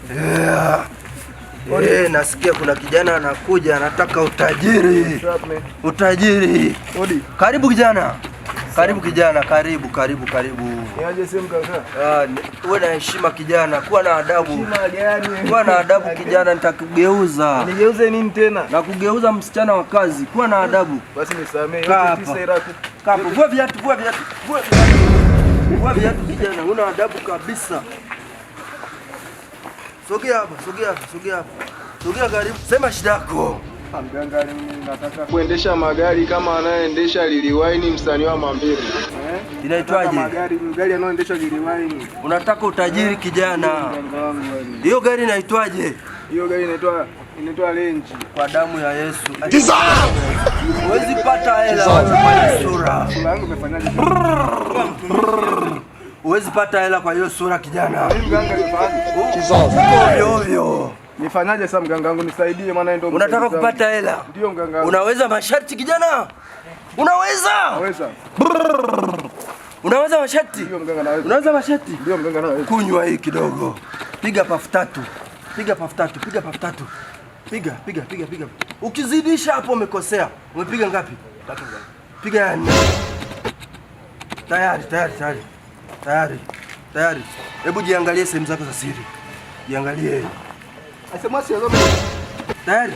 Yeah. Nasikia kuna kijana anakuja anataka utajiri. Utajiri. Odi. Karibu kijana. Karibu kijana, karibu karibu karibu. Niaje sehemu kaka? Ah, uwe na heshima kijana, kuwa na adabu. Heshima gani? Kuwa na adabu kijana, nitakugeuza. Nigeuze nini tena? Na kugeuza msichana wa kazi, kuwa na adabu. Basi nisamee. Kaa Yote hapa. tisa ila Kaa hapo. Vua viatu, vua viatu, vua viatu. Vua viatu kijana, huna adabu kabisa. Sogea hapa, sogea hapa, sogea hapa. Sogea karibu. Sema shida yako. Mganga, mimi nataka kuendesha magari kama anayeendesha Lil Wayne msanii wa Mambiri. Eh? Inaitwaje? Nataka magari, gari anayoendesha Lil Wayne. Unataka utajiri kijana. Mganga wangu yani. Hiyo gari inaitwaje? Hiyo gari inaitwa Range. Kwa damu ya Yesu. Huwezi pata hela kwa hiyo sura. Sura yangu imefanyaje? Huwezi pata hela kwa hiyo sura kijana. Mimi mganga nifanyaje? Uko ovyo ovyo. Nifanyaje sasa mganga wangu, nisaidie maana ndio Unataka msaidizi wangu. kupata hela? Ndio mganga wangu. Unaweza masharti kijana? Unaweza? Naweza. Unaweza masharti? Ndio mganga naweza. Unaweza masharti? Ndio mganga naweza. Kunywa hii kidogo. Piga pafu tatu. Piga pafu tatu, piga pafu tatu. Piga, piga, piga, piga. Ukizidisha hapo umekosea. Umepiga ngapi? Tatu mganga. Piga ya nne. Tayari, tayari, tayari. Tayari. Tayari. Hebu jiangalie sehemu zako za siri. Jiangalie. Asema sio Tayari.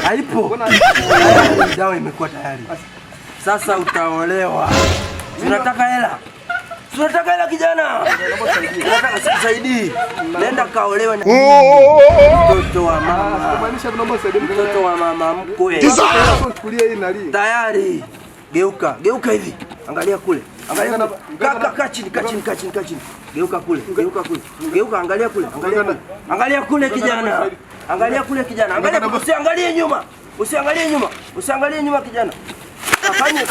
Haipo. Tayari, dawa imekuwa tayari. Sasa utaolewa. Si unataka hela? Si unataka hela kijana? Unataka sikusaidii. Nenda kaolewe na mtoto wa mama. Kumaanisha naomba usaidie mganga. Mtoto wa mama mkwe. Sasa chukulia hii nali. Tayari. Geuka, geuka hivi. Angalia kule. Angalia kule. Kaa kaa kaa chini, kaa chini, kaa chini, kaa chini. Geuka kule, geuka kule. Geuka, angalia kule, angalia kule. Angalia kule kijana. Angalia kule kijana. Angalia kule. Usiangalie nyuma. Usiangalie nyuma. Usiangalie nyuma kijana. Afanye.